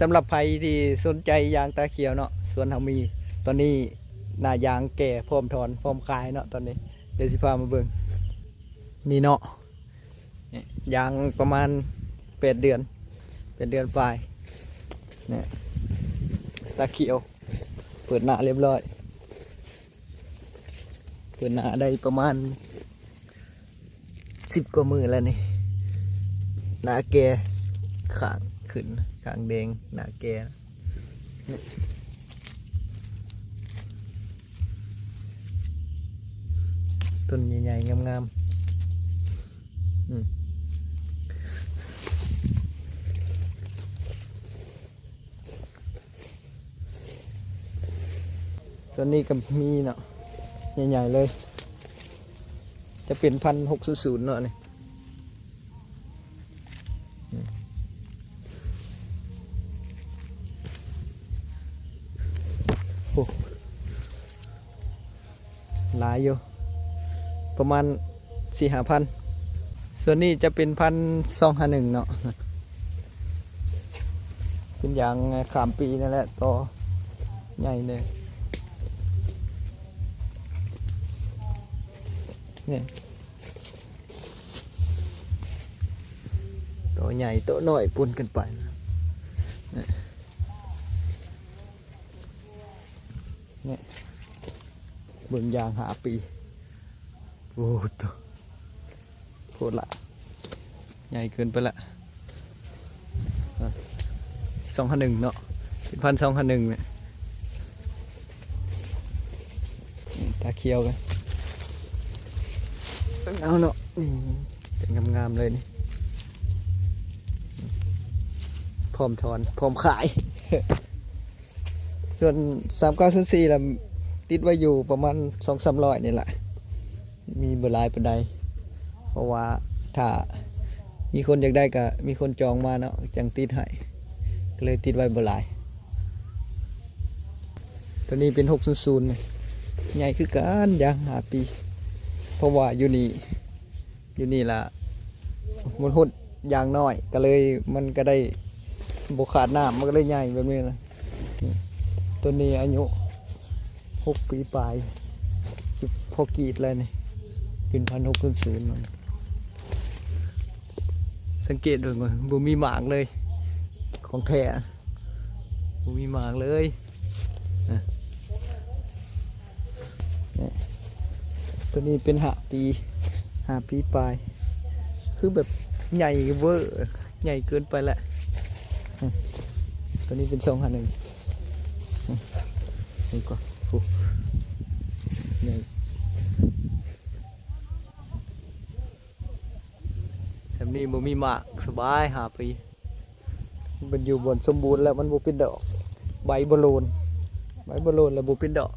ສຳລັບໃຜທີ່ສົນໃຈຢາງຕາຂຽວເນາະ ສວນເຮົາມີ ຕອນນີ້ໜ້າຢາງແກ່ ພ້ອມຖອນ ພ້ອມຂາຍເນາະ ຕອນນີ້ ດຽວຊິພາມາເບິ່ງ ນີ້ເນາະ ນີ້ ຢາງປະມານແປດເດືອນ ແປດເດືອນປາຍ ນີ້ ຕາຂຽວ ເປີດໜ້າຮຽບຮ້ອຍ ເປີດໜ້າໄດ້ປະມານສິບກວ່າມື້ແລ້ວນີ້ ໜ້າແກ່ ຂ້າງຂຶ້ນ ຂ້າງແດງ ໜ້າແກ່ ຕົ້ນໃຫຍ່ໆ ງາມໆ ອືມ. ສ່ວນນີ້ກໍມີເນາະ ໃຫຍ່ໆ ເລີຍ ຈະເປັນພັນຫົກສູນສູນເນາະນີ້ ໂອ້ ຫຼາຍຢູ່ ປະມານສີ່ຫ້າພັນ ສ່ວນນີ້ຈະເປັນພັນສອງຫ້າໜຶ່ງເນາະ ເປັນຢາງຂ້າມປີນັ້ນແຫຼະ ຕໍໃຫຍ່ເລີຍ ນີ້ ໂຕໃຫຍ່ໂຕນ້ອຍປົນກັນໄປ ນີ້ ເບິ່ງຢາງຫ້າປີ ໂອ້ໂຕ ໂພດລະ ໃຫຍ່ເກີນໄປລະ ສອງຫ້າໜຶ່ງເນາະ ເປັນພັນສອງຫ້າໜຶ່ງນີ້ ຕາຂຽວກັນ ເອົາເນາະ ນີ້ ເປັນງາມໆ ເລີຍນີ້ ພ້ອມຖອນ ພ້ອມຂາຍ ສ່ວນສາມເກົ້າສູນສີ່ລະ ຕິດໄວ້ຢູ່ປະມານສອງສາມຮ້ອຍນີ້ລະ ມີບໍ່ຫຼາຍປານໃດ ເພາະວ່າຖ້າມີຄົນຢາກໄດ້ກະມີຄົນຈອງມາເນາະ ຈັ່ງຕິດໃຫ້ ກໍເລີຍຕິດໄວ້ບໍ່ຫຼາຍ ໂຕນີ້ເປັນຫົກສູນສູນ ໃຫຍ່ຄືກັນ ຢາງຫ້າປີ ເພາະວ່າຢູ່ນີ້ ຢູ່ນີ້ລະ ມັນຫົດຢາງນ້ອຍ ກໍເລີຍ ມັນກໍໄດ້ບໍ່ຂາດນ້ຳ ມັນກໍເລີຍໃຫຍ່ແບບນີ້ນະ ໂຕນີ້ອາຍຸຫົກປີປາຍ ຊິພໍກຣີດແລ້ວນີ້ ເປັນພັນຫົກສູນສູນ ສັງເກດເບິ່ງກ່ອນ ບໍ່ມີໝາກເລີຍ ຂອງແທ້ ບໍ່ມີໝາກເລີຍ ໂຕນີ້ເປັນຫ້າປີ ຫ້າປີປາຍ ຄືແບບໃຫຍ່ເວີ ໃຫຍ່ເກີນໄປແຫຼະ ໂຕນີ້ເປັນສອງຫ້າໜຶ່ງ ນີ້ກໍ ໂອ້ ໃຫຍ່ ແບບນີ້ບໍ່ມີໝາກ ສະບາຍ ຫ້າປີ ມັນຢູ່ບ່ອນສົມບູນແລ້ວ ມັນບໍ່ເປັນດອກ ໃບບໍ່ໂລນ ໃບບໍ່ໂລນແລ້ວບໍ່ເປັນດອກ